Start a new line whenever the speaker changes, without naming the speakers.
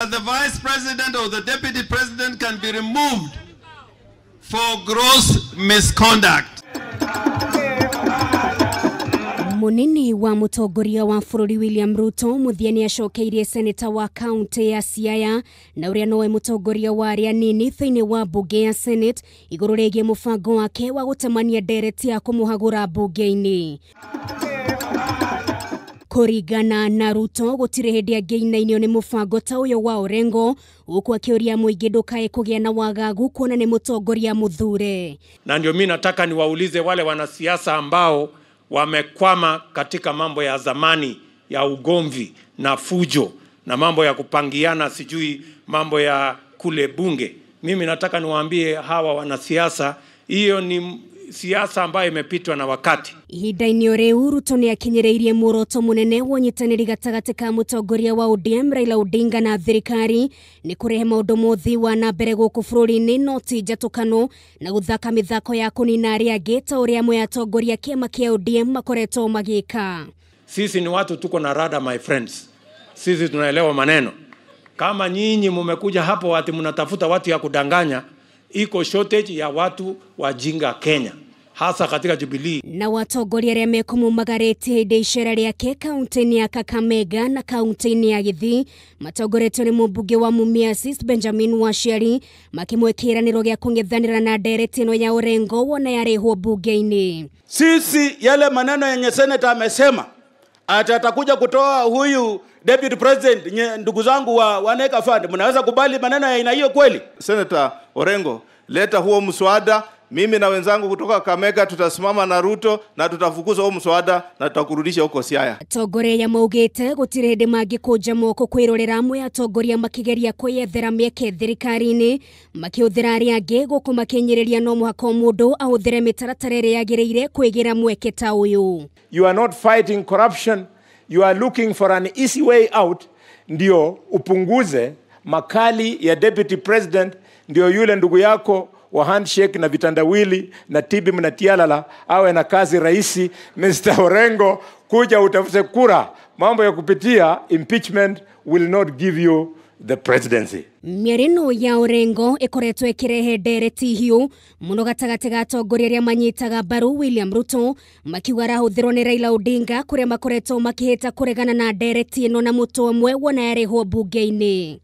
The vice president or the deputy president can be removed for gross misconduct.
Munini wa mutongoria wa bũrũri William Ruto mũthia nĩ acokeirie seneta wa kaunti ya Siaya na ũrĩa nowe mũtongoria wa arĩa anini thĩinĩ wa mbunge ya Senate igũrũ rĩgiĩ mũbango wake wa gũtemania ndereti ya kũmũhagũra mbunge-inĩ. Kũringana na Ruto gũtirĩ hĩndĩ angĩinainio nĩ mũbango ta ũyũ wa Orengo, huku akĩũria mũingĩ ndũkae kũgĩa na wagagu kuona nĩ mũtongoria mũthure.
Na ndio mimi nataka niwaulize wale wanasiasa ambao wamekwama katika mambo ya zamani ya ugomvi na fujo na mambo ya kupangiana, sijui mambo ya kule bunge. Mimi nataka niwaambie hawa wanasiasa, hiyo ni siasa ambayo imepitwa na wakati.
Ihinda-inĩ o rĩu Ruto nĩ akinyĩrĩirie muoroto mũnene wa ũnyitanĩri gatagatĩ ka mũtongoria wa ODM Raila Odinga na thirikari nĩ kũrehe maũndũ ma ũthii wa na mbere gũkũ bũrũri-inĩ no ti njatũkano na gũthaka mĩthako ya kũnina arĩa angĩ ta ũrĩa amwe atongoria kĩama kĩa ODM makoretwo magĩka.
Sisi ni watu tuko na rada, my friends. Sisi tunaelewa maneno. Kama nyinyi mumekuja hapo ati mnatafuta watu ya kudanganya, iko shortage ya watu wajinga Kenya, hasa katika Jubilee.
Na watongoria arĩa mekũmumagarĩtie hĩndĩ icera rĩake kaunti-inĩ ya Kakamega na kaunti-inĩ ya Gĩthii matongoretio nĩ mũmbunge wa Mumias Benjamin Washiali makĩmwe kĩĩranĩro gĩa kũng'ethanĩra na ndereti ĩno ya Orengo wona yarehwo mbunge-inĩ.
Sisi yale maneno yenye senator amesema ati atakuja kutoa huyu deputy president, ndugu zangu wa NECA Fund, mnaweza kubali maneno ya aina hiyo kweli?
Senator Orengo, leta huo mswada. Mimi na wenzangu kutoka Kakamega tutasimama na Ruto na tutafukuza huo mswada na tutakurudisha huko Siaya.
Atongoria ya maugĩte gũtirĩ hĩndĩ mangĩkũnja moko kwĩrorera amwe atongoria makĩgeria kwĩyethera mĩeke thirikari-inĩ makĩhũthĩra arĩa angĩ gũkũ makĩnyĩrĩria no mũhaka o mũndũ ahũthĩre mĩtaratara ĩrĩa yagĩrĩire kwĩgĩra mweke ta ũyũ.
You are not fighting corruption, you are looking for an easy way out, ndio upunguze makali ya deputy president, ndio yule ndugu yako wa handshake na vitandawili na tibi mnatialala awe na kazi rahisi. Mr. Orengo, kuja utafute kura. Mambo ya kupitia impeachment will not give you the presidency.
Mĩario ya Orengo ĩkoretwo ĩkĩrehe ndereti hiũ mũno gatagatĩ ga atongoria arĩa manyitaga mbaru William Ruto makiuga arahũthĩrwo nĩ Raila Odinga kũrĩa makoretwo makĩhĩta kũregana na ndereti ĩno na mũtwe ũmwe wona yarehwo mbunge-inĩ.